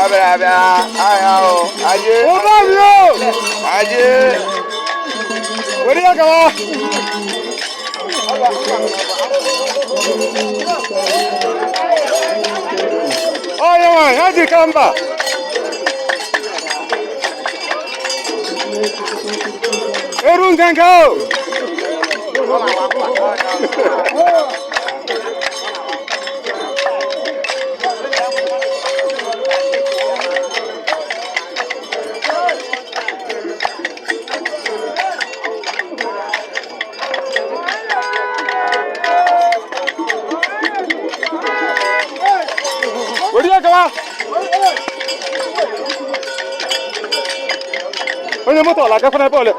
Abịa abịa ahịa o ajé. Ụba mi o! Ajé. Were ya gawa! Onye nwe ya ji ka mba! Eru nganga o! Were ya gawa! Onye moto ọ na-agakwa n'ebe ole?